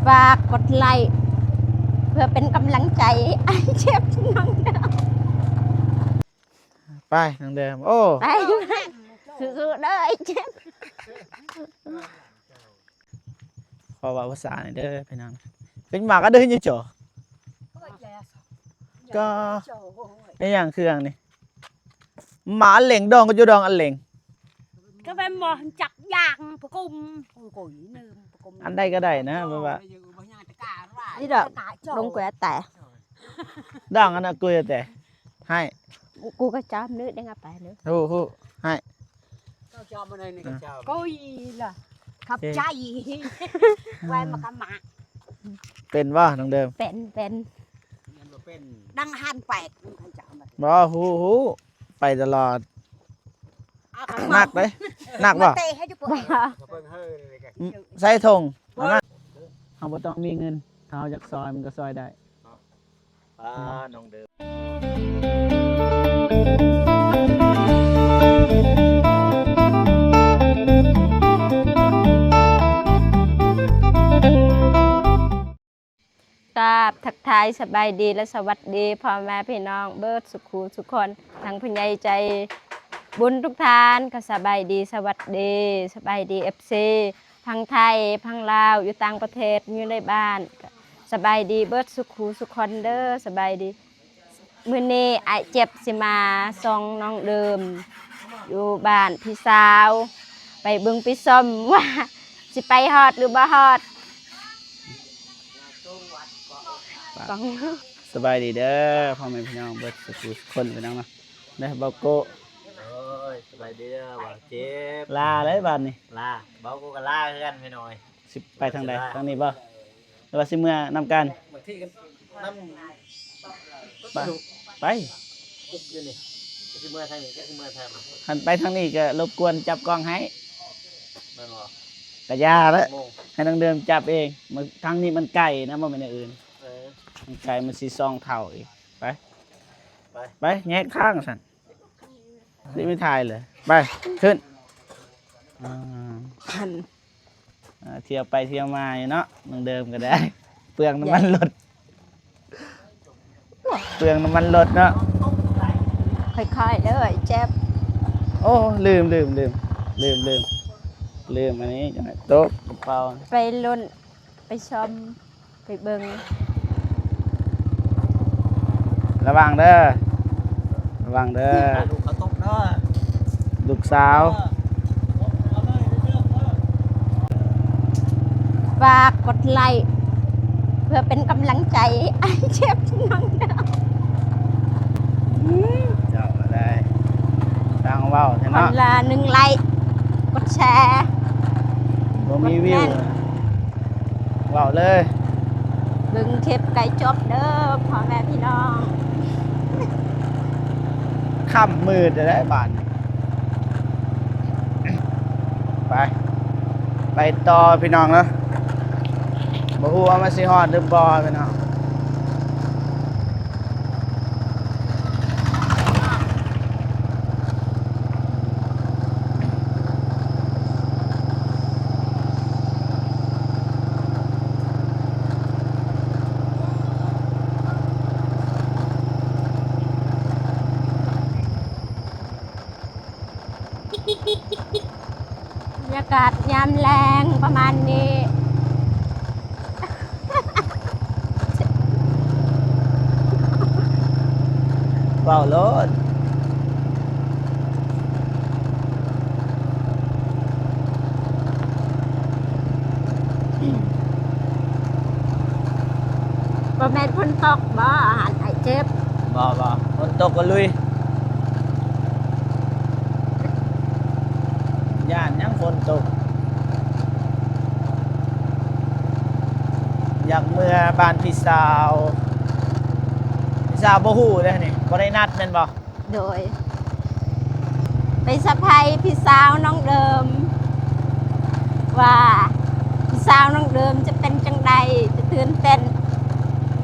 ຝາກກົດໄລ້ເພື່ອເປັນກຳລັງໃຈອ້າຍເຈັບນ້ອງເດີມ. ໄປນ້ອງເດີມ. ໂອ້ ໄປ ສູ້ໆເດີອ້າຍເຈັບ. ຂໍເວົ້າພາສານີ້ເດີພີ່ນ້ອງ. ເປັນໝາກະເດີຍໂຈ ກະເປັນຫຍັງເຄື່ອງນີ້. ໝາອັນເຫຼັງດອງກໍຢູ່ດອງອັນເຫຼັງ ກໍແມ່ນບໍ່ຈັກຢ່າງປະກຸມ ອັນໃດກໍໄດ້ນະ ແບບວ່າ ນີ້ດອກ ລົງກວຍແຕ່ ດອງອັນນະກວຍແຕ່ ໃຫ້ ກູກໍຈຳເນີ ໄດ້ງາໄປເນີ ຮູ້ ຮູ້ ໃຫ້ ເຈົ້າຈຳອັນໃດນີ້ກໍຈຳ ກຸຍລະ ຂອບໃຈ ໄວ້ມາກະມະ ເປັນບໍ່ນ້ອງເດີມ? ເປັນ ເປັນ ຍັງບໍ່ເປັນ ດັງຫັນແປກ ບໍ່ ຮູ້ ຮູ້ ໄປຕະຫຼອດ. ໜັກເດ້ ໜັກບໍ່? ໃສ່ຖົງ ເອົາມາ ເຮົາບໍ່ຕ້ອງມີເງິນ ຖ້າເຮົາຢາກຊ່ອຍມັນກໍຊ່ອຍໄດ້. ອ່າ ນ້ອງເດີມ ກາບທັກທາຍສະບາຍດີ ແລະ ສະຫວັດດີພໍ່ແມ່ພີ່ນ້ອງເບິດສຸຂູສຸຄົນ ທັງຜູ້ໃຫຍ່ໃຈບຸນທຸກທ່ານ ກໍສະບາຍດີ ສະຫວັດດີ ສະບາຍດີ ເອັຟຊີ ທັງໄທ ທັງລາວ ຢູ່ຕ່າງປະເທດ ຢູ່ໃນບ້ານ ກໍສະບາຍດີເບິດສຸຂູສຸຄົນເດີ ສະບາຍດີ. ມື້ນີ້ອ້າຍເຈັບຊິມາສົ່ງນ້ອງເດີມຢູ່ບ້ານພີ່ສາວ ໄປເບິ່ງໄປຊົມວ່າຊິໄປຮອດຫຼືບໍ່ຮອດ. ສະບາຍດີເດີພໍ່ແມ່ພີ່ນ້ອງເບິດສຸຂູສຸຄົນ ພີ່ນ້ອງເນາະ ເດີ ເບົາໂກ. ໂອ້ຍ ສະບາຍດີເດີ ເບົາເຈັບ ລາເລີຍບາດນີ້ ລາ ເບົາໂກກໍລາຄືກັນພີ່ນ້ອງ. ຊິໄປທາງໃດ? ທາງນີ້ບໍ່? ຫຼືວ່າຊິເມືອນຳກັນ? ບາງທີກໍນຳ ໄປ ໄປ ຢູ່ນີ້ ຊິເມືອທາງນີ້ ຊິເມືອທາງ ຄັນໄປທາງນີ້ກໍລົບກວນຈັບກ້ອງໃຫ້ ແມ່ນບໍ່? ກະຢ່າແຫຼະ ໃຫ້ນາງເດີມຈັບເອງ ທາງນີ້ມັນໄກນະ ບໍ່ແມ່ນແນວອື່ນ ເອີ ມັນໄກ ມັນຊິສອງເທົ່າອີກ. ໄປ ໄປ ໄປ ແຍກທາງຊັ້ນ. ນີ້ໄປຖ່າຍເລີຍ ໄປ ຂຶ້ນ ອ່າ ອັນ ອ່າ ທ່ຽວໄປທ່ຽວມາຢູ່ເນາະ ນ້ອງເດີມກໍໄດ້ ເປືອງນ້ຳມັນລົດ ເປືອງນ້ຳມັນລົດເນາະ ຄ່ອຍໆເດີເຈັບ. ໂອ້ ລືມ ລືມ ລືມ ລືມ ລືມ ລືມ ອັນນີ້ ຕົກກະເປົາ ໄປລຸ້ນ ໄປຊົມ ໄປເບິ່ງ ລະວັງເດີ ລະວັງເດີ ລູກເຂົາຕົກເດີ ລູກສາວ. ຝາກກົດໄລ້ເພື່ອເປັນກຳລັງໃຈອ້າຍເຈັບນ້ອງເດີມ. ເຈົ້າກໍໄດ້ ຊ່າງເວົ້າແທ້ເນາະ ຄົນລະໜຶ່ງໄລ້ ກົດແຊ ບໍ່ມີວິວ ເວົ້າເລີຍ ເບິ່ງຄລິບໃກ້ຈົບເດີພໍ່ແມ່ພີ່ນ້ອງ. ຄ່ຳມືດແລ້ວບາດນີ້ ໄປ ໄປຕໍ່ພີ່ນ້ອງເດີ ບໍ່ຮູ້ວ່າມັນຊິຮອດຫຼືບໍ່ພີ່ນ້ອງ. ບັນຍາກາດຍາມແລງປະມານນີ້ ເວົ້າໂລດ ບໍ່ແມ່ນຝົນຕົກບໍ່ ອັນອ້າຍເຈັບ? ບໍ່ ບໍ່ ຝົນຕົກກໍລຸຍ. ຢ້ານຫຍັງຝົນຕົກ ຢາກເມືອບ້ານພີ່ສາວ. ພີ່ສາວບໍ່ຮູ້ເດ້ນີ້ ບໍ່ໄດ້ນັດແມ່ນບໍ່? ໂດຍ ໄປເຊີໄພຣສ໌ພີ່ສາວນ້ອງເດີມ ວ່າພີ່ສາວນ້ອງເດີມຈະເປັນຈັ່ງໃດ ຈະຕື່ນເຕັ້ນ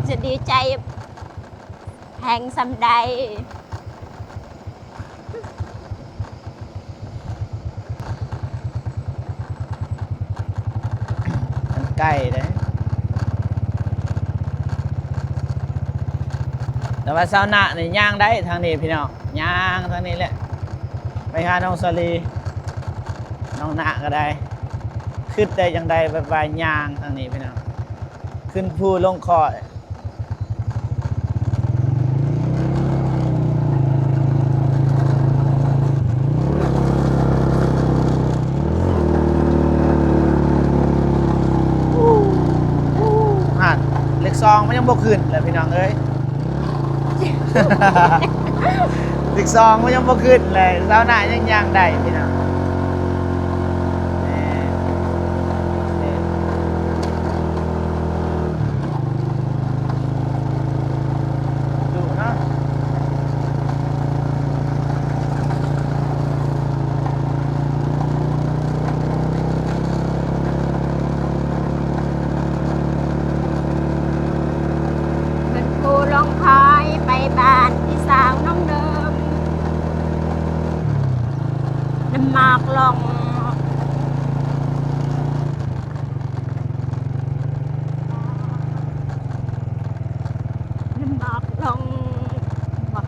ຈະດີໃຈແຮງສ່ຳໃດ. ມັນໃກ້ເດ້ ແຕ່ວ່າຊາວນານີ້ຍ່າງໄດ້ທາງນີ້ພີ່ນ້ອງ, ຍ່າງທາງນີ້ແຫຼະ ໄປຫານ້ອງສາລີ ນ້ອງນາກໍໄດ້. ຄິດໄດ້ຈັ່ງໃດແບບວ່າຍ່າງທາງນີ້ພີ່ນ້ອງ, ຂຶ້ນພູລົງຄອຍ. ຫັ້ນ ເລກສອງມັນຍັງບໍ່ຂຶ້ນເລີຍພີ່ນ້ອງເອີຍ, ເລກສອງມັນຍັງບໍ່ຂຶ້ນເລີຍ, ຊາວນາຍັງຍ່າງໄດ້ພີ່ນ້ອງ. ດຸເນາະ. ຂຶ້ນພູລົງຄອຍ ໄປບ້ານພີ່ສາວນ້ອງເດີມ ນ້ຳໝາກລ່ອງ. ນ້ຳໝາກລ່ອງ ມັ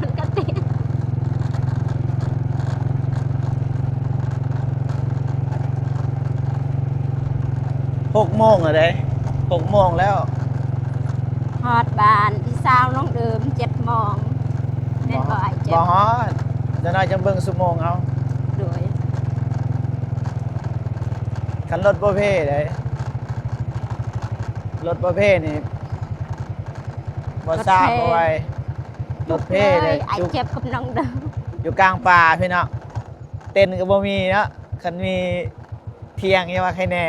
ນກະຕິ ຫົກໂມງແລ້ວເດ້, ຫົກໂມງແລ້ວ. ຮອດບ້ານພີ່ສາວນ້ອງເດີມເຈັດໂມງ ແມ່ນບໍ່ອ້າຍເຈັດ? ບໍ່ຮອດ, ຈັກໜ້ອຍຈັ່ງເບິ່ງຊົ່ວໂມງເອົາ. ໂດຍ. ຄັນລົດບໍ່ເພເດ້, ລົດບໍ່ເພນີ້ບໍ່ຊ້າບໍ່ໄວ, ລົດເພເດ້. ອ້າຍເຈັບກັບນ້ອງເດີມ ຢູ່ກາງປ່າພີ່ນ້ອງ, ເຕັນກໍບໍ່ມີເນາະ, ຄັນມີ ທ່ຽງ ຢ່າວ່າໃຄແນ່.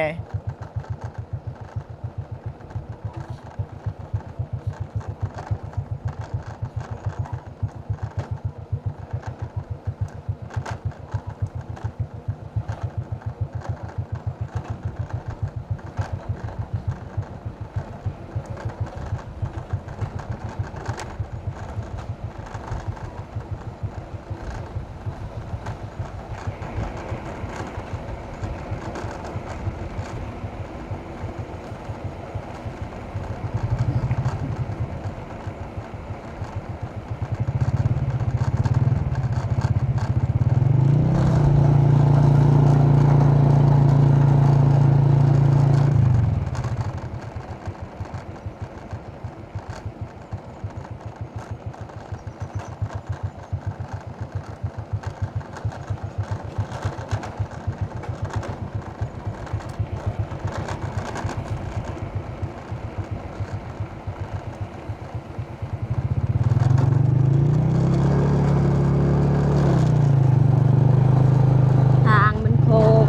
ທາງມັນໂຄ້ງ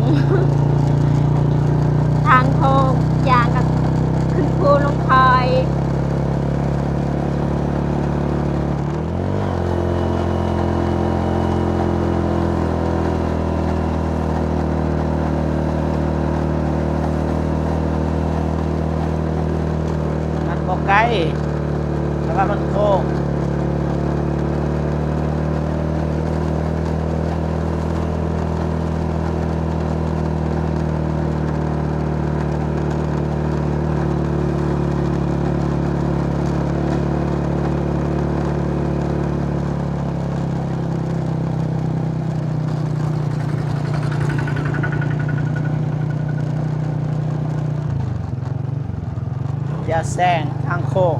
ທາງໂຄ້ງ ຍ່າງກໍຂຶ້ນພູລົງຄອຍ. ມັນບໍ່ໄກ ແຕ່ວ່າມັນໂຄ້ງ. ຢ່າແຊງທາງໂຄ້ງ.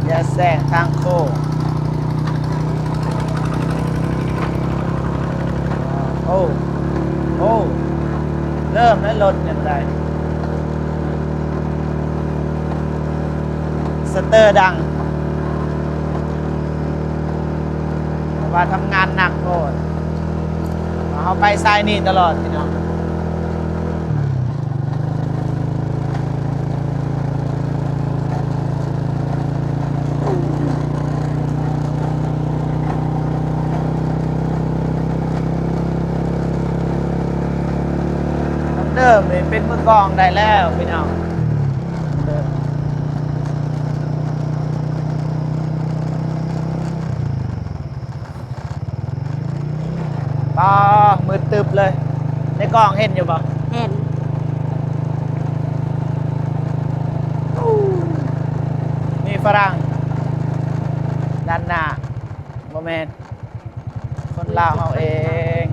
ຢ່າແຊງທາງໂຄ້ງ. ໂອ້ ໂອ້ ເລີ່ມແລ້ວລົດນີ້ກໍໄດ້. ສະເຕີດັງ ເພາະວ່າທຳງານໜັກໂພດ. ເຮົາໄປສາຍນີ້ຕະຫຼອດພີ່ນ້ອງ. ນ້ອງເດີມນີ້ເປັນມືກອງໄດ້ແລ້ວພີ່ນ້ອງ. ເດີມ ຕຶບເລີຍ. ໃນກ້ອງເຫັນຢູ່ບໍ່? ເຫັນ. ມີຝຣັ່ງດ້ານໜ້າ. ບໍ່ແມ່ນ. ຄົນລາວເຮົາເອງ,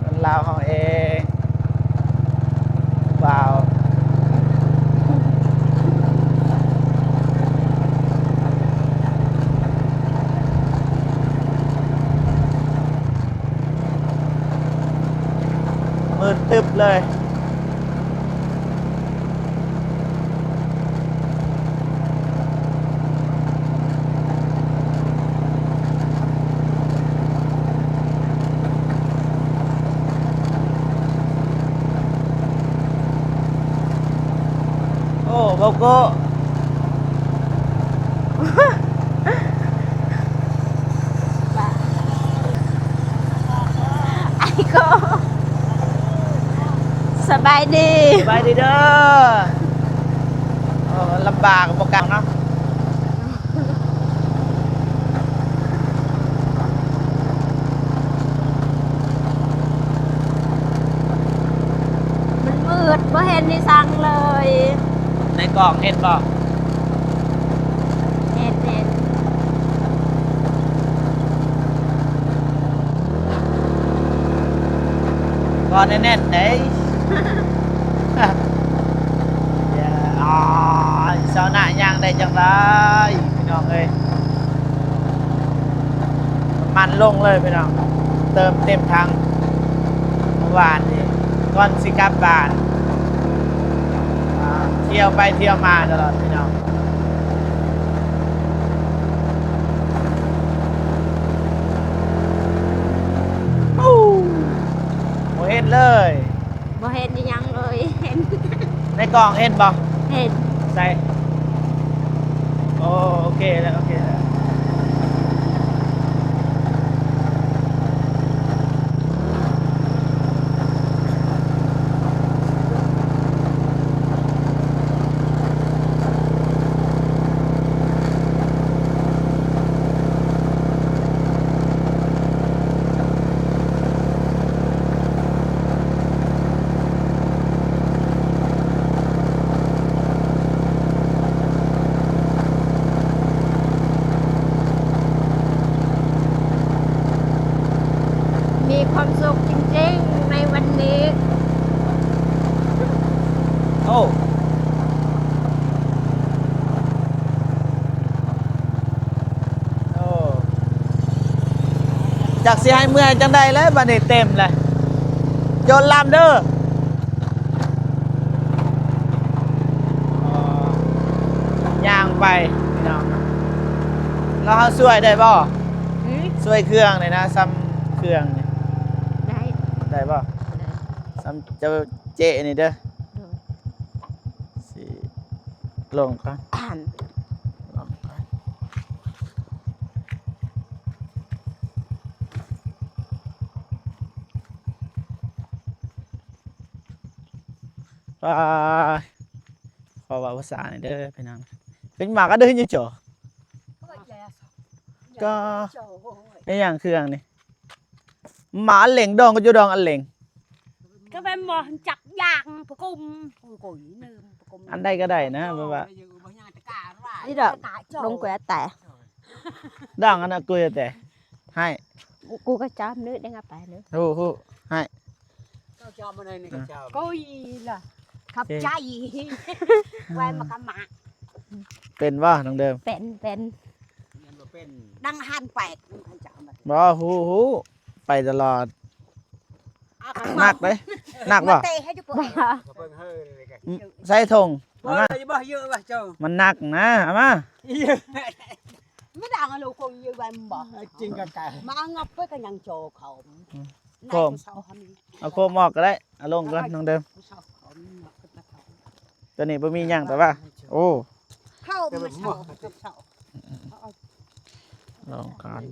ຄົນລາວເຮົາເອງ. ວ້າວ. ມືດຕຶບເລີຍ. ໂອ້ ເບົາໂກ້. ໄອໂກ້ ສະບາຍດີ. ສະບາຍດີເດີ. ໂອ້ ລຳບາກບໍ່ກັງເນາະ. ມັນມືດ ບໍ່ເຫັນອີ່ສັງເລີຍ. ໃນກ້ອງເຫັນບໍ່? ເຫັນ ເຫັນ. ກໍແໜ້ນໆ ເດ້. ອາ ຊາວນາຍ່າງໄດ້ຈັ່ງໃດ ພີ່ນ້ອງເອີຍ. ນ້ຳມັນລົງເລີຍພີ່ນ້ອງ, ເຕີມເຕັມຖັງເມື່ອວານນີ້ ກ່ອນຊິກັບບ້ານ. ອາ ທ່ຽວໄປທ່ຽວມາຕະຫຼອດພີ່ນ້ອງ. ບໍ່ເຫັນເລີຍ. ບໍ່ເຫັນອີ່ຫຍັງເລີຍ. ເຫັນ ໃນກ້ອງເຫັນບໍ່? ເຫັນ. ໃສ? ໂອ້ ໂອເຄແລ້ວ ໂອເຄແລ້ວ. ມີຄວາມສຸກຈິງໆ ໃນວັນນີ້. ໂອ້ ໂອ້ ຈັກຊິໃຫ້ເມື່ອຍຈັ່ງໃດແລ້ວ ບາດນີ້ເຕັມແລ້ວ. ໂຈນລຳເດີ. ເອີ ຍ່າງໄປພີ່ນ້ອງ. ແລ້ວເຮົາຊ່ວຍໄດ້ບໍ່? ຫື? ຊ່ວຍເຄື່ອງນີ້ນະ ຊ່ຳເຄື່ອງນີ້ ໄດ້ ໄດ້ບໍ່? ໄດ້. ຊ່ຳເຈົ້າເຈະນີ້ເດີ. ໂດຍ. ຊິລົງກ່ອນ ລົງກ່ອນ. ປາ ຂໍເວົ້າພາສາໜ່ອຍເດີພີ່ນ້ອງ. ຂຶ້ນມາກໍເດີຢູ່ຈໍ ກໍ ເປັນຫຍັງເຄື່ອງນີ້? ໝາອັນເຫຼັງດອງກໍຢູ່ດອງອັນເຫຼັງ ກໍແມ່ນບໍ່ຈັກຢ່າງປະກຸມ ອັນໃດກໍໄດ້ນະ ແບບວ່າ ນີ້ດອກ ລົງກວຍແຕ່ ດອງອັນນະ ກວຍແຕ່ ໃຫ້ ກູກໍຈຳເນີ ໄດ້ງາໄປເນີ ຮູ້ ຮູ້ ໃຫ້ ເຈົ້າຈຳອັນໃດນີ້ກໍຈຳ ກຸຍລະ ຂອບໃຈ ໄວ້ມາກະມະ ເປັນບໍ່ນ້ອງເດີມ? ເປັນ ເປັນ ຍັງບໍ່ເປັນ ດັງຫັນແປກ ບໍ່ ຮູ້ ຮູ້ ໄປຕະຫຼອດ. ໜັກເດ້ ໜັກບໍ່? ໃສ່ຖົງ ເອົາມາ ມັນໜັກນະ ເອົາມາ ເອົາໂຄມອອກກໍໄດ້ ເອົາລົງກ່ອນນ້ອງເດີມ. ຕົວນີ້ບໍ່ມີຫຍັງ ແຕ່ວ່າ ໂອ້ ລອງການ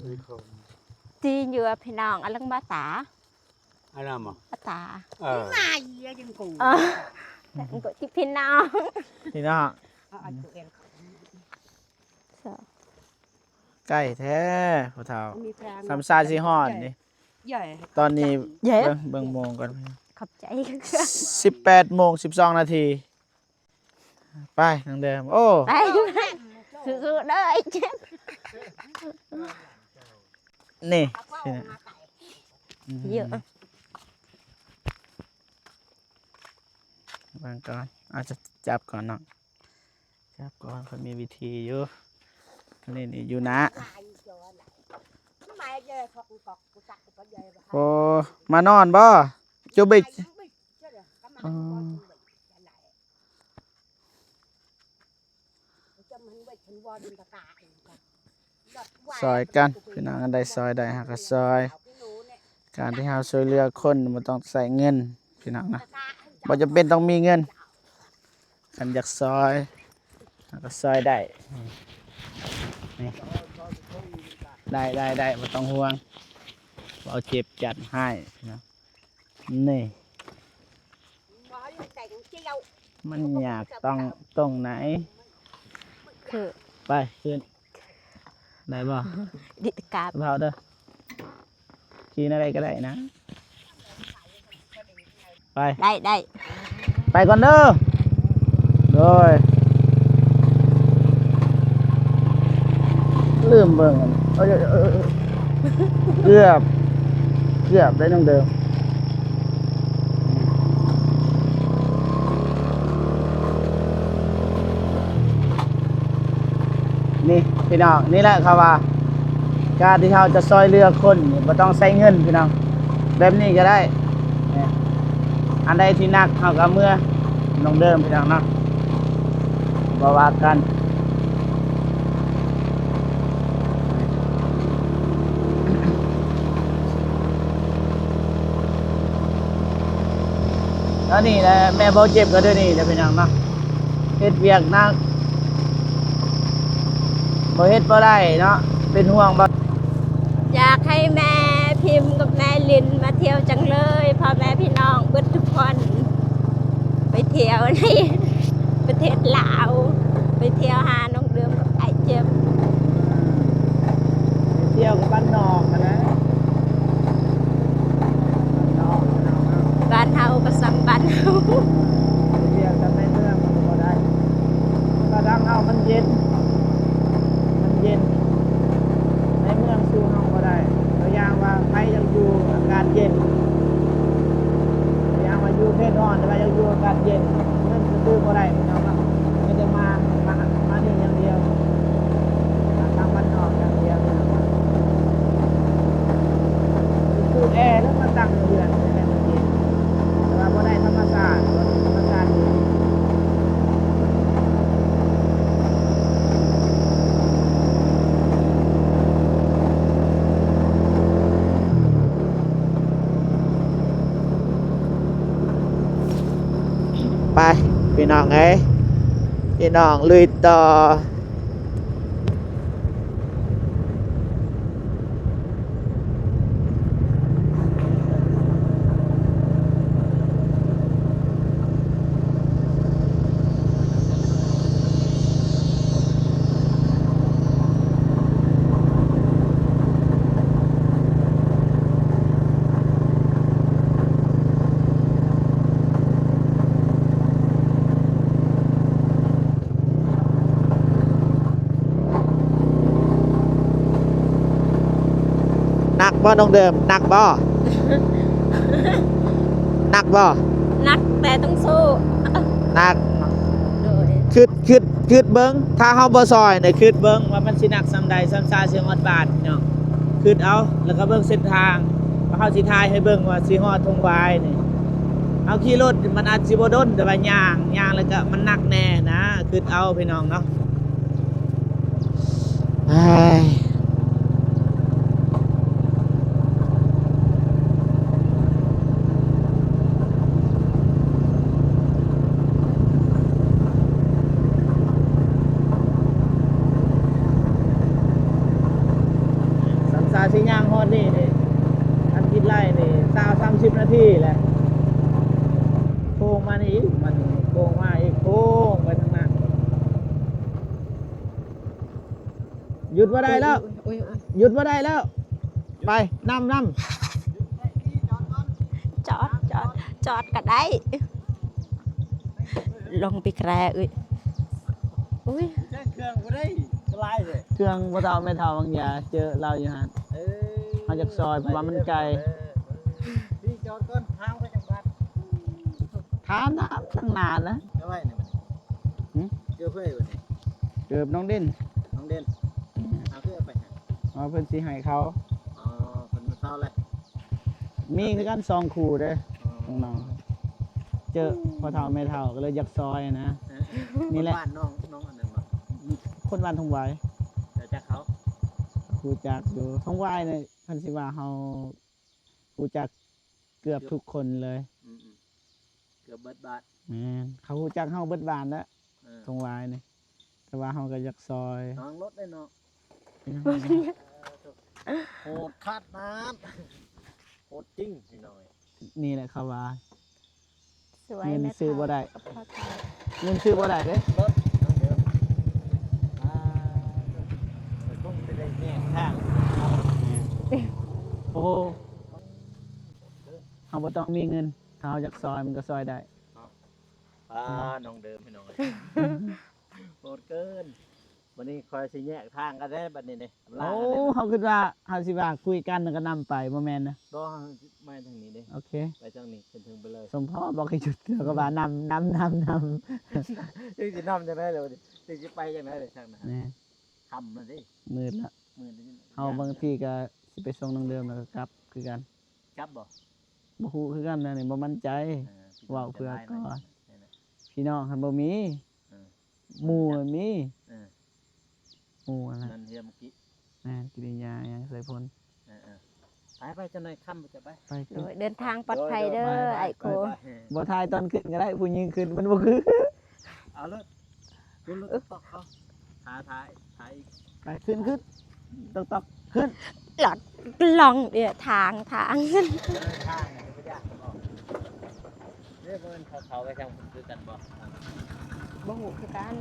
ຈີນຢູ່ພີ່ນ້ອງ ອະລັງບາຕາ ອະລາມ ອາຕາ ເອີ ນາຍຍັງກູ ເອີ ພີ່ນ້ອງ ພີ່ນ້ອງ ໃກ້ແທ້ພໍ່ເຖົ້າ ສຳຊາຊິຮອດນີ້. ໃຫຍ່ ຕອນນີ້ ໃຫຍ່ ເບິ່ງ ເບິ່ງໂມງກ່ອນ ຂອບໃຈ ສິບແປດໂມງສິບສອງນາທີ ໄປ ນ້ອງເດີມ ໂອ້ ໄປ ສູ້ໆເດີ ໄອ້ເຈັບ ນີ້ ເຍອະ ເບິ່ງກ່ອນ ອາດຈະຈັບກ່ອນເນາະ ຈັບກ່ອນ ຂ້ອຍມີວິທີຢູ່ ນີ້ ນີ້ຢູ່ໜ້າ ໂອ້ ມານອນບໍ່? ຈຸບິກ ອໍ ຊ່ອຍກັນ ພີ່ນ້ອງ ອັນໃດຊ່ອຍໄດ້ເຮົາກໍຊ່ອຍ ການທີ່ເຮົາຊ່ວຍເຫຼືອຄົນບໍ່ຕ້ອງໃຊ້ເງິນ ພີ່ນ້ອງນະ ບໍ່ຈຳເປັນຕ້ອງມີເງິນ ຄັນຢາກຊ່ອຍເຮົາກໍຊ່ອຍໄດ້ ນີ້ ໄດ້ ໄດ້ ໄດ້ ບໍ່ຕ້ອງຫ່ວງ ເວົ້າເຈັບຈັດໃຫ້ ພີ່ນ້ອງ ນີ້ ມັນຍາກຕ້ອງ ຕົງໄຫນ ຄື ໄປ ຂຶ້ນ ໄດ້ບໍ່? ດິດກາບ ເຜົາເດີ ຂີ່ແນວໃດກໍໄດ້ນະ ໄປ ໄດ້ ໄດ້ ໄປກ່ອນເດີ ໂດຍ ລືມເບິ່ງ ເອີ ເກືອບ ເກືອບໄດ້ນ້ອງເດີມ ນີ້ພີ່ນ້ອງ ນີ້ແຫຼະເຂົາວ່າ ການທີ່ເຮົາຈະຊ່ອຍເຫຼືອຄົນນີ້ບໍ່ຕ້ອງໃຊ້ເງິນພີ່ນ້ອງ ແບບນີ້ກໍໄດ້ ອັນໃດທີ່ໜັກເຮົາກໍເມືອ ນ້ອງເດີມພີ່ນ້ອງເນາະ ບໍ່ວ່າກັນ ແລ້ວນີ້ແຫຼະ ແມ່ເບົາເຈັບກໍເດີນີ້ແຫຼະ ພີ່ນ້ອງເນາະ ເຮັດວຽກໜັກ ບໍ່ເຮັດບໍ່ໄດ້ເນາະ ເປັນຫ່ວງເບົາ ຢາກໃຫ້ແມ່ພິມກັບແມ່ລິນມາທ່ຽວຈັງເລີຍ ພໍ່ແມ່ພີ່ນ້ອງເບິດທຸກຄົນ ໄປທ່ຽວໃນປະເທດລາວ ໄປທ່ຽວຫານ້ອງເດີມກັບອ້າຍເຈັມ ໄປທ່ຽວກັບບ້ານນອກຫັ້ນແຫຼະ ບ້ານນອກ ບ້ານເຮົາກໍສ່ຳບ້ານເຮົາ ໄປທ່ຽວແຕ່ໃນເມືອງມັນກໍບໍ່ໄດ້ ມັນກໍທາງເຮົາມັນເຢັນ ມັນເຢັນ ໃນເມືອງສູ້ເຮົາບໍ່ໄດ້ ຕົວຢ່າງວ່າໃຜຢາກຢູ່ອາກາດເຢັນ ຕົວຢ່າງວ່າຢູ່ເຂດຮ້ອນ ແຕ່ວ່າຢາກຢູ່ອາກາດເຢັນ ເງິນກໍຊື້ບໍ່ໄດ້ພີ່ນ້ອງເນາະ ມີແຕ່ມາ ມາ ມານີ້ຢ່າງດຽວ ມາທາງບ້ານນອກຢ່າງດຽວ ຊື້ແອ ແລ້ວມາຕັ້ງໃນເຮືອນ ແຕ່ມັນເຢັນ ແຕ່ວ່າບໍ່ໄດ້ທຳມະຊາດ ບໍ່ໄດ້ທຳມະຊາດດີ. ໄປ ພີ່ນ້ອງເອີຍ ພີ່ນ້ອງລຸຍຕໍ່. ໜັກບໍ່ນ້ອງເດີມ? ໜັກບໍ່? ໜັກບໍ່? ໜັກແຕ່ຕ້ອງສູ້. ໜັກ. ໂດຍ. ຄຶດ ຄຶດ ຄຶດເບິ່ງ ຖ້າເຮົາບໍ່ຊ່ອຍນີ້ ຄຶດເບິ່ງວ່າມັນຊິໜັກສ່ຳໃດ ສ່ຳຊາຊິຮອດບ້ານເນາະ. ຄຶດເອົາ ແລ້ວກໍເບິ່ງເສັ້ນທາງ ວ່າເຮົາຊິຖ່າຍໃຫ້ເບິ່ງວ່າຊິຮອດທົ່ງຫວາຍນີ້. ເຮົາຂີ່ລົດມັນອາດຊິບໍ່ດົນ ແຕ່ວ່າຍ່າງ ຍ່າງແລ້ວກໍມັນໜັກແດ່ນະ. ຄຶດເອົາ ພີ່ນ້ອງເນາະ. ເອີຍ ສຳຊາຊິຍ່າງຮອດນີ້ນີ້ ຄັນຄິດໄລ່ນີ້ ຊາວສາມສິບນາທີແຫຼະ. ໂຄ້ງມານີ້ອີກ ມັນໂຄ້ງມາອີກ ໂຄ້ງໄປທາງນັ້ນ. ຢຸດບໍ່ໄດ້ແລ້ວ ໂອ້ຍ ໂອ້ຍ ໂອ້ຍ ຢຸດບໍ່ໄດ້ແລ້ວ ໄປ ນຳ ນຳ ຈອດກໍໄດ້ ລົງໄປແຄເອີຍ ອຸ້ຍ ເຄື່ອງບໍ່ໄດ້ຫຼາຍເດ້ ເຄື່ອງພໍ່ເຖົ້າແມ່ເຖົ້າບາງຢ່າ ເຈີລາວຢູ່ຫັ້ນ ເອີ ເຮົາຢາກຊ່ອຍ ເພາະວ່າມັນໄກ ເອີ ນີ້ຈອດກ່ອນ ທາງໄປຈັກບາດ ທາງນະ ທາງໜ້ານະ ເອົາໄວ້ນີ້ ຫື? ເກີບໃຜບັດນີ້ ເກີບນ້ອງເດັ່ນ ນ້ອງເດັ່ນ ເອົາຄືເອົາໄປໃຫ້ ອໍ ເພິ່ນຊິໃຫ້ເຂົາ ອໍ ເພິ່ນມາເຊົ່າແລ້ວ ມີຄືກັນສອງຄູ່ເດ້ ອໍ ຂອງນ້ອງ ເຈີພໍ່ເຖົ້າແມ່ເຖົ້າກໍເລີຍຢາກຊ່ອຍນະ ເອີ ນີ້ແຫຼະ ຄົນບ້ານນ້ອງ ນ້ອງອັນນັ້ນບໍ່ ຄົນບ້ານທົ່ງຫວາຍ ເຈົ້າຈັກເຂົາ ຮູ້ຈັກຢູ່ ທົ່ງຫວາຍນີ້ ຄັນຊິວ່າເຮົາຮູ້ຈັກເກືອບທຸກຄົນເລີຍ ອືມໆ ເກືອບເບິດບ້ານ ແມ່ນ ເຂົາຮູ້ຈັກເຮົາເບິດບ້ານແລ້ວ ເອີ ທົ່ງຫວາຍນີ້ ແຕ່ວ່າເຮົາກໍຢາກຊ່ອຍ ທາງລົດໄດ້ເນາະ ໂຫດຂະໜາດ ໂຫດຈິງພີ່ນ້ອງ ນີ້ແຫຼະເຂົາວ່າ ສວຍ ເງິນຊື້ບໍ່ໄດ້ ແມ່ເຖົ້າ ເງິນຊື້ບໍ່ໄດ້ເດ້ ລົດ ອ່າ ຄົງໄປໄດ້ແຍກທາງ ໂອ້ ເຮົາບໍ່ຕ້ອງມີເງິນ ຖ້າເຮົາຢາກຊ່ອຍມັນກໍຊ່ອຍໄດ້ ອ່າ ນ້ອງເດີມພີ່ນ້ອງເອີຍ ໂຫດເກີນ ບັດນີ້ຂ້ອຍຊິແຍກທາງກັນເດ້ບັດນີ້ເດ້ ໂອ້ ເຮົາຄິດວ່າເຮົາຊິວ່າຄຸຍກັນແລ້ວກໍນຳໄປ ບໍ່ແມ່ນນະ ບໍ່ ເຮົາມາທາງນີ້ເດ້ ໂອເຄ ໄປທາງນີ້ຂຶ້ນເທິງໄປເລີຍ ສົມພໍບອກໃຫ້ຢຸດ ແລ້ວກໍວ່ານຳ ນຳ ນຳ ນຳ ຈັ່ງຊິນຳຈັ່ງໃດລະບັດນີ້ ຈັ່ງຊິໄປຈັ່ງໃດລະທາງນັ້ນ ແມ່ນ ຄ່ຳແລ້ວເດ້ ມືດລະ ມືດລະ ເຮົາບາງທີກໍຊິໄປສົ່ງນ້ອງເດີມ ແລ້ວກໍກັບຄືກັນ ກັບບໍ່? ບໍ່ຮູ້ຄືກັນ ອັນນີ້ບໍ່ໝັ້ນໃຈ ເອີ ເວົ້າເພື່ອກ່ອນ ພີ່ນ້ອງຫັ້ນບໍ່ມີ ເອີ ໝູ່ມີ ເອີ ໝູ່ຫັ້ນນະ ນັ້ນເຮືອມື້ກີ້ ແມ່ນ ກິລິຍາຫຍັງໃສ່ພົນ ເອີໆ ໄປໆ ຈັກໜ້ອຍຄ່ຳຈະໄປ ໄປ ໂດຍ ເດີນທາງປອດໄພເດີ ໂດຍໆ ໄປໆ ໄອ້ໂກ ໄປໆ ບໍ່ຖ່າຍຕອນຂຶ້ນກໍໄດ້ ຜູ້ຍິງຂຶ້ນມັນບໍ່ຄື ເອົາໂລດ ຄຸນລົດຕອກເຂົາ ຖ່າຍ ຖ່າຍ ຖ່າຍອີກ ໄປ ຂຶ້ນ ຂຶ້ນ ຕອກໆ ຂຶ້ນ ລອດ ລອງ ເອີ ທາງ ທາງ ເດີນທາງນີ້ບໍ່ຍາກບໍ່ ເດ້ ບໍ່ແມ່ນເຂົາ ເຂົາໄປທາງພຸ້ນຄືກັນບໍ່? ບໍ່ຮູ້ຄືກັນ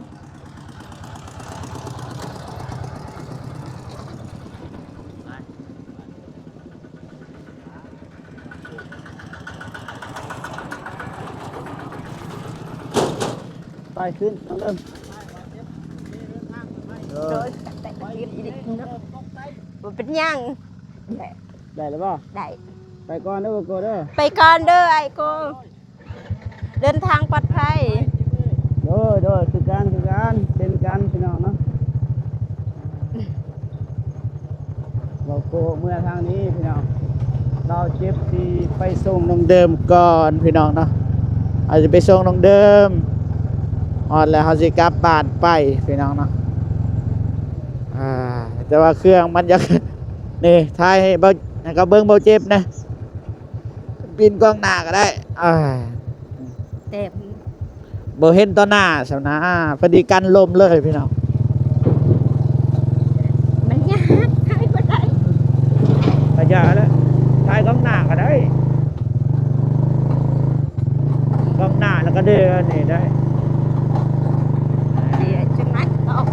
ໄປ ໄປຂຶ້ນ ເອົາເລີ່ມ ໂດຍ ແຕ່ກໍຄິດອີກເນາະ ບໍ່ເປັນຫຍັງ ໄດ້ແລ້ວບໍ່? ໄດ້ ໄປກ່ອນເດີໂກເດີ ໄປກ່ອນເດີອ້າຍໂກ ເດີນທາງປອດໄພ ໂດຍ ໂດຍ ຄືກັນ ຄືກັນ ເຊັ່ນກັນ ພີ່ນ້ອງເນາະ ເວົ້າໂກເມືອທາງນີ້ພີ່ນ້ອງ ລາວເຈັບຊິໄປສົ່ງນ້ອງເດີມກ່ອນພີ່ນ້ອງເນາະ ເຮົາຊິໄປສົ່ງນ້ອງເດີມ ຮອດແລ້ວເຮົາຊິກັບບ້ານໄປພີ່ນ້ອງເນາະ ອ່າ ແຕ່ວ່າເຄື່ອງມັນຢາກ ນີ້ ຖ່າຍໃຫ້ເບົາ ໃຫ້ເຂົາເບິ່ງເບົາເຈັບນະ ປິ່ນກ້ອງໜ້າກໍໄດ້ ອ່າ ແຕ່ ບໍ່ເຫັນຕໍ່ໜ້າຊັ້ນນະ ພໍດີກັນລົມເລີຍພີ່ນ້ອງ ມັນຍາກ ຖ່າຍບໍ່ໄດ້ ກະຢ່າແຫຼະ ຖ່າຍກ້ອງໜ້າກໍໄດ້ ກ້ອງໜ້າແລ້ວກໍເດີນນີ້ໄດ້ ດຽວຈະມາຕອກ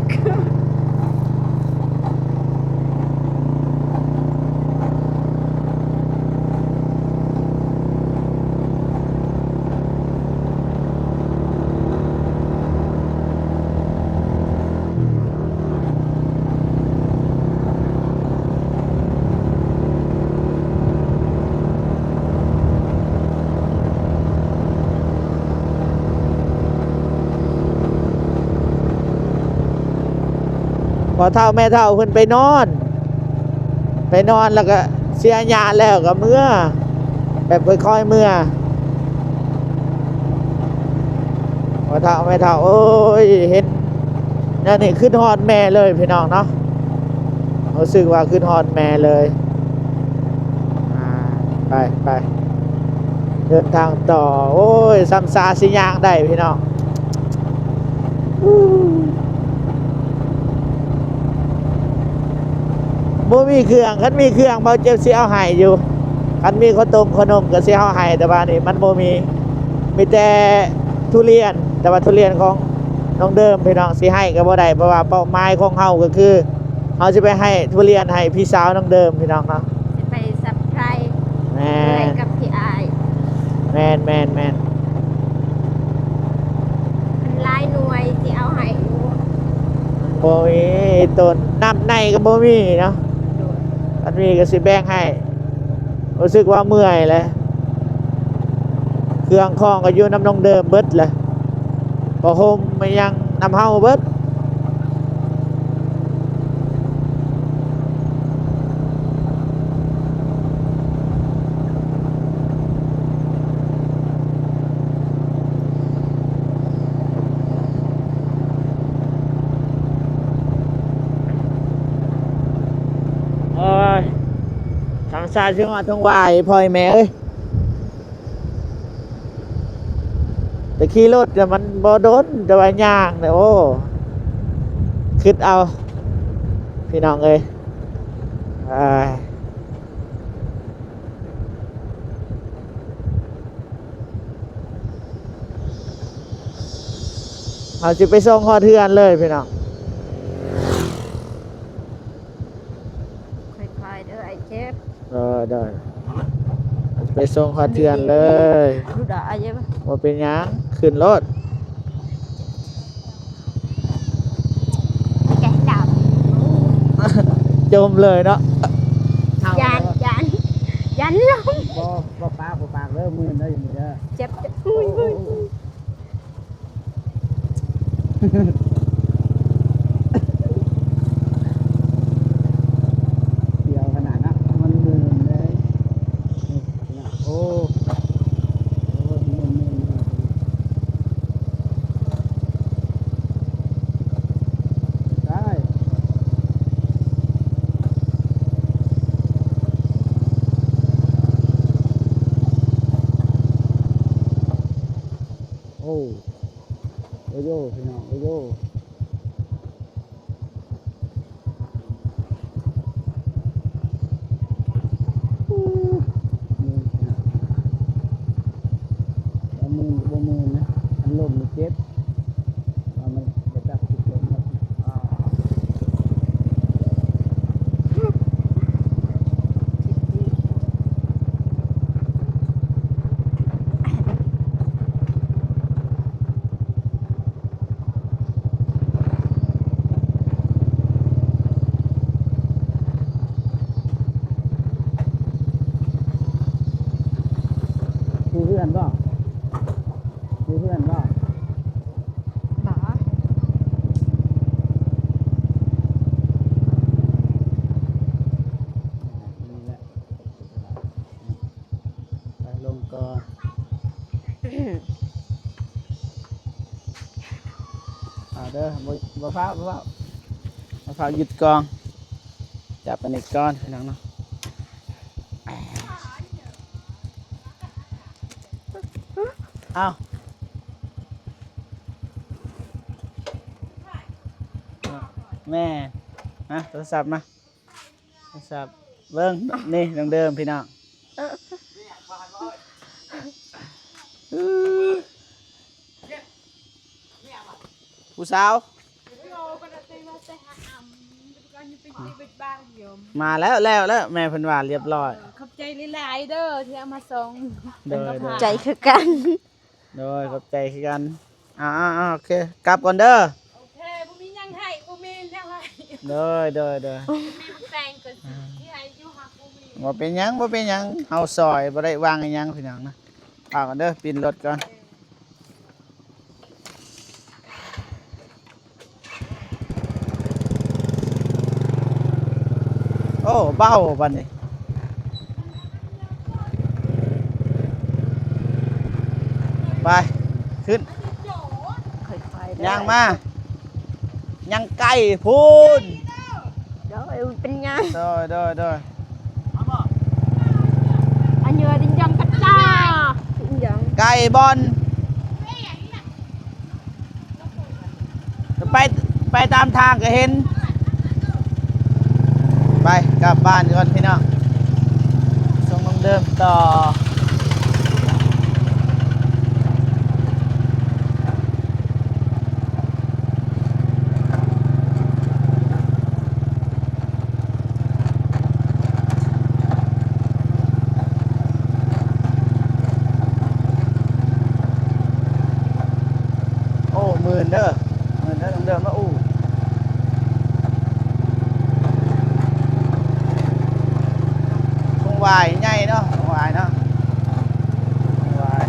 ພໍ່ເຖົ້າແມ່ເຖົ້າເພິ່ນໄປນອນ ໄປນອນແລ້ວກໍເສຍຍາແລ້ວກໍເມືອ ແບບຄ່ອຍໆເມືອ ພໍ່ເຖົ້າແມ່ເຖົ້າ ໂອ້ຍ ເຫັນແນວນີ້ຄຶດຮອດແມ່ເລີຍພີ່ນ້ອງເນາະ ຮູ້ສຶກວ່າຄຶດຮອດແມ່ເລີຍ ອ່າ ໄປ ໄປ ເດີນທາງຕໍ່ ໂອ້ຍ ສ່ຳຊາຊິຍ່າງໄດ້ພີ່ນ້ອງ ບໍ່ມີເຄື່ອງ ຄັນມີເຄື່ອງ ເບົາເຈັບຊິເອົາໃຫ້ຢູ່ ຄັນມີເຂົ້າຕົ້ມເຂົ້າໜົມກໍຊິເອົາໃຫ້ ແຕ່ວ່ານີ້ມັນບໍ່ມີ ມີແຕ່ທຸລຽນ ແຕ່ວ່າທຸລຽນຂອງນ້ອງເດີມພີ່ນ້ອງ ຊິໃຫ້ກໍບໍ່ໄດ້ ເພາະວ່າເປົ້າໝາຍຂອງເຮົາກໍຄື ເຮົາຊິໄປໃຫ້ທຸລຽນໃຫ້ພີ່ສາວນ້ອງເດີມພີ່ນ້ອງເນາະ ຊິໄປເຊີໄພຣສ໌ ແມ່ນ ເອື້ອຍກັບພີ່ອ້າຍ ແ ແມ່ນໆໆ ມັນຫຼາຍໜ່ວຍຊິເອົາໃຫ້ຢູ່ ບໍ່ມີຕົ້ນ ນ້ຳໃນກໍບໍ່ມີເນາະ ໂດຍ ຄັນມີກໍຊິແບ່ງໃຫ້ ຮູ້ສຶກວ່າເມື່ອຍແຫຼະ ເຄື່ອງຂອງກໍຢູ່ນຳນ້ອງເດີມເບິດແຫຼະ ຜ້າຫົ່ມອີ່ຫຍັງນຳເຮົາເບິດ. ໂອ້ຍ ທາງຊ້າຍຊິຮອດທົ່ງຫວາຍ ພໍ່ແມ່ເອີຍ. ແຕ່ຂີ່ລົດນະມັນບໍ່ດົນ ແຕ່ວ່າຍ່າງນະ ໂອ້ ຄິດເອົາ ພີ່ນ້ອງເອີຍ ອ້າຍ ເຮົາຊິໄປສົ່ງຮອດເຮືອນເລີຍພີ່ນ້ອງ. ຄ່ອຍໆເດີອ້າຍເຈັບ ເອີ ໄດ້ ໄປສົ່ງຮອດເຮືອນເລີຍ ບໍ່ເປັນຫຍັງ ຂຶ້ນໂລດ ຈົມເລີຍເນາະ ຢ້ານ ຢ້ານ ຢ້ານລົມ ບໍ່ ບໍ່ປາກ ບໍ່ປາກເດີ ມື່ນເດີ ເຈັບ ເຈັບ ໂອ້ຍ ໂອ້ຍ ໂອ້ຍ. ສຽວຂະໜາດເນາະ ມັນມື່ນເລີຍ ໂອ້ ໂອ້ ມື່ນໆ ໄດ້ ໂອ້ ໂອ້ໂຢ ພີ່ນ້ອງ ໂອ້ໂຢ. ເມື່ອຍ ເມື່ອຍ ບໍ່ເມື່ອຍນະ ຄັນລົ້ມນີ້ເຈັບ ວ່າມັນບໍ່ຈັກຊິເປັນແລ້ວ. ຢູ່ເຮືອນບໍ່? ຢູ່ເຮືອນບໍ່? ບໍ່. ນີ້ແຫຼະ ໄປລົງກ່ອນ ເອົາເດີ ບໍ່ ບໍ່ຟ້າວ ບໍ່ຟ້າວ ບໍ່ຟ້າວ ຢຸດກ່ອນ ຈັບອັນນີ້ກ່ອນ ພີ່ນ້ອງເນາະ ເອົາ ແມ່ ມາ ໂທລະສັບມາ. ສັບ ເບິ່ງ ນີ້ ດັ່ງເດີມ ພີ່ນ້ອງ ຜູ້ສາວ ມາແລ້ວ ແລ້ວ ແລ້ວ ແມ່ເພິ່ນວ່າລຽບລ້ອຍ ຂອບໃຈຫຼາຍໆເດີ ທີ່ເອົາມາສົ່ງ ໂດຍ ຂອບໃຈຄືກັນ. ໂດຍ ຂອບໃຈຄືກັນ ເອົາໆໆ ໂອເຄ ກັບກ່ອນເດີ ໂອເຄ ບໍ່ມີຫຍັງໃຫ້ ບໍ່ມີແນວໃຫ້ ໂດຍ ໂດຍ ໂດຍ ມີແປງກໍຊິໃຫ້ຢູ່ ຫາກບໍ່ມີ ບໍ່ເປັນຫຍັງ ບໍ່ເປັນຫຍັງ ເຮົາຊ່ອຍບໍ່ໄດ້ຫວັງອີ່ຫຍັງ ພີ່ນ້ອງນະ ເອົາກ່ອນເດີ ປິ່ນລົດກ່ອນ. ໂອ້ ເບົາບັດນີ້ ໄປ ຂຶ້ນ ຄ່ອຍໆເດີ ຍ່າງມາ ຍັງໄກພຸ້ນ ໂດຍ ເປັນຫຍັງ ໂດຍ ໂດຍ ໂດຍ ອັນຍອດດິນຍັງກະຈາກ ໄກບ່ອນ ໄປ ໄປຕາມທາງກໍເຫັນ ໄປ ກັບບ້ານກ່ອນພີ່ນ້ອງ ສົ່ງນ້ອງເດີມຕໍ່. ເ ເດີ ເດີ ເດີມາອູ່ ຂົງຫວາຍໃຫຍ່ເນາະ ຂົງຫວາຍເນາະ ຂົງຫວາຍ.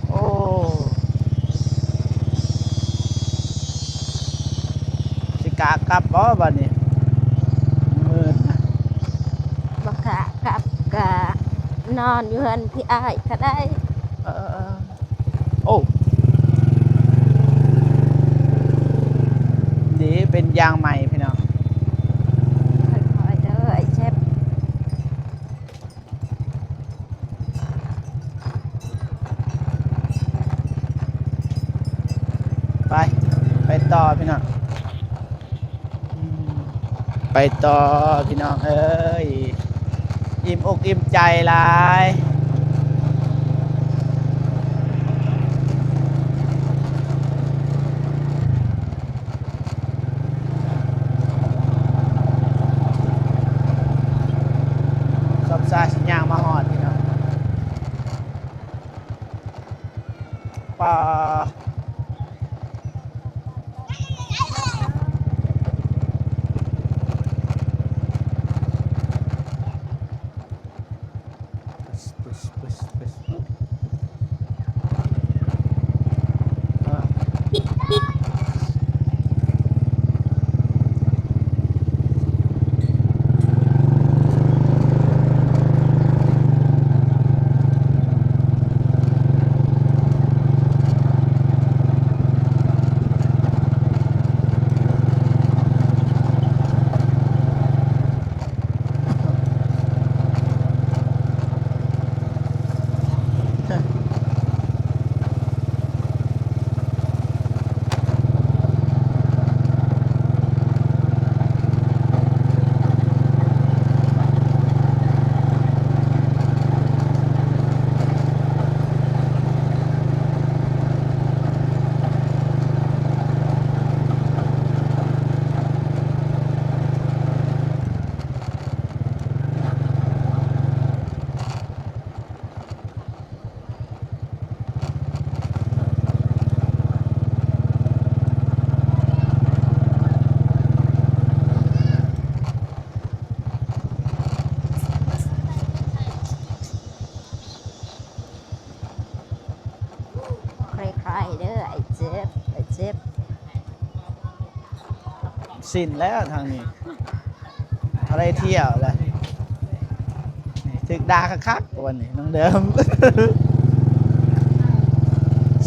ໂອ້ ຊິກະກັບບໍ່ບາດນີ້? ມືດນະ ບໍ່ກະກັບ ກະນອນຢູ່ເຮືອນພີ່ອ້າຍກະໄດ້. ເອີ ໂອ້ ດີເປັນຢາງໃໝ່ພີ່ນ້ອງ. ຄ່ອຍໆເດີ ເຈັບ. ໄປ ໄປຕໍ່ພີ່ນ້ອງ ໄປຕໍ່ພີ່ນ້ອງເອີຍ ອີ່ມອົກອີ່ມໃຈຫຼາຍ. ຊອບຊາຊິຍ່າງມາຮອດພີ່ນ້ອງ ປາ ຄ່ອຍໆເດີ ອ້າຍເຈັບ ອ້າຍເຈັບ. ສິ້ນແລ້ວທາງນີ້ ເທົ່າໃດທ່ຽວແລ້ວ ຖືກດ່າຄັກໆ ວັນນີ້ນ້ອງເດີມ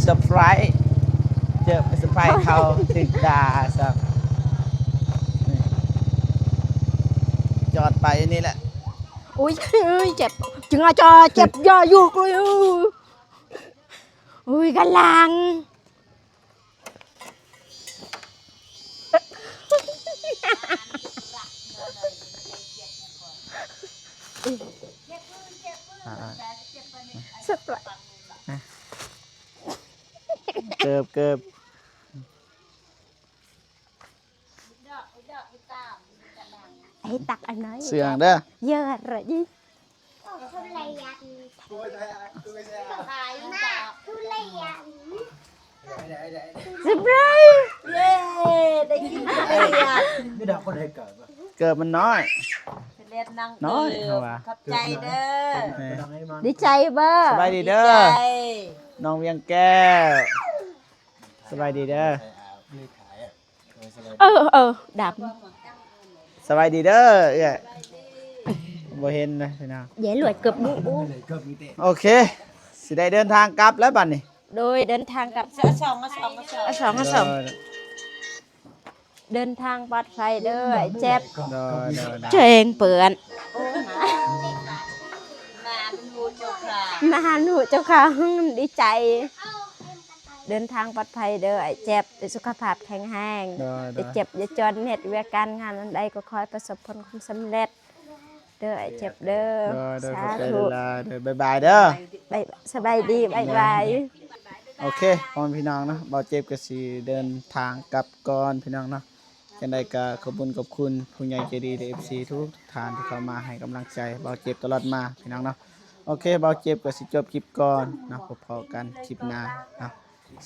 ເຊີໄພຣສ໌ ເຈີໄປເຊີໄພຣສ໌ເຂົາ ຖືກດ່າຊ້ຳ ນີ້ ຈອດໄປນີ້ແຫຼະ. ໂອ້ຍ ເອີຍ ເຈັບ ຈຶ່ງອາຈາເຈັບ ຢ່າຢູ່ກະ ໂອ້ຍ ກຳລັງ ອ່າ ເກີບ ເກີບ. ໃຫ້ຕັກອັນນ້ອຍ ເຊື່ອງເດີ ເຢີດເລີຍ. ເຊີໄພຣສ໌ ເຢ້ ໄດ້ກິນທຸລຽນ ເກີບມັນນ້ອຍ ນ້ອຍ ເຮົາວ່າ ຂອບໃຈເດີ ດີໃຈບໍ່? ສະບາຍດີເດີ ນ້ອງວຽງແກ້ວ ສະບາຍດີເດີ. ເອີ ເອີ ດຳ ສະບາຍດີເດີເອື້ອຍ ບໍ່ເຫັນນະພີ່ນ້ອງ ເຢ ລວດເກືອບບຸ ໂອເຄ ຊິໄດ້ເດີນທາງກັບແລ້ວບັດນີ້ ໂດຍ ເດີນທາງກັບ ເອົາສອງ ເອົາສອງ ເອົາສອງ ເອົາສອງ ເດີນທາງປອດໄພເດີ ເຈັບ ໂດຍ ໂດຍ ໂດຍ ເຈັບເປື້ອນ ມາຫາໜູເຈົ້າຄ່າ ມາຫາໜູເຈົ້າຄ່າ ດີໃຈ. ເດີນທາງປອດໄພເດີອ້າຍແຈັບ ໃຫ້ສຸຂະພາບແຂງແຮງ ໂດຍ ໂດຍ ຢ່າເຈັບຢ່າຈນ ເຮັດວຽກການງານອັນໃດກໍຂໍໃຫ້ປະສົບຜົນຄວາມສຳເລັດເດີອ້າຍແຈັບເດີ ໂດຍ ໂດຍ ສາທຸ ຂອບໃຈຫຼາຍໆ ເດີ ບາຍບາຍເດີ ບາຍ ສະບາຍດີ ບາຍບາຍ ໂອເຄ ພໍ່ແມ່ພີ່ນ້ອງເນາະ ບ່າວເຈັບກໍຊິເດີນທາງກັບກ່ອນພີ່ນ້ອງເນາະ. ຈັ່ງໃດກໍຂອບຄຸນຂອບຄຸນຜູ້ໃຫຍ່ໃຈດີ ແລະ ເອັຟຊີ ທຸກໆທ່ານທີ່ເຂົ້າມາໃຫ້ກຳລັງໃຈບ່າວເຈັບຕະຫຼອດມາ ພີ່ນ້ອງເນາະ. ໂອເຄ ບ່າວເຈັບກໍຊິຈົບຄລິບກ່ອນເນາະ ພົບພໍ້ກັນຄລິບໜ້າເນາະ.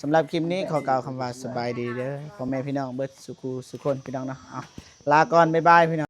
ສຳລັບຄລິບນີ້ຂໍກ່າວຄຳວ່າສະບາຍດີເດີ ພໍ່ແມ່ພີ່ນ້ອງເບິດສູ່ຄູ່ສູ່ຄົນ ພີ່ນ້ອງເນາະ. ເອົາ ລາກ່ອນ ບາຍບາຍ ພີ່ນ້ອງ.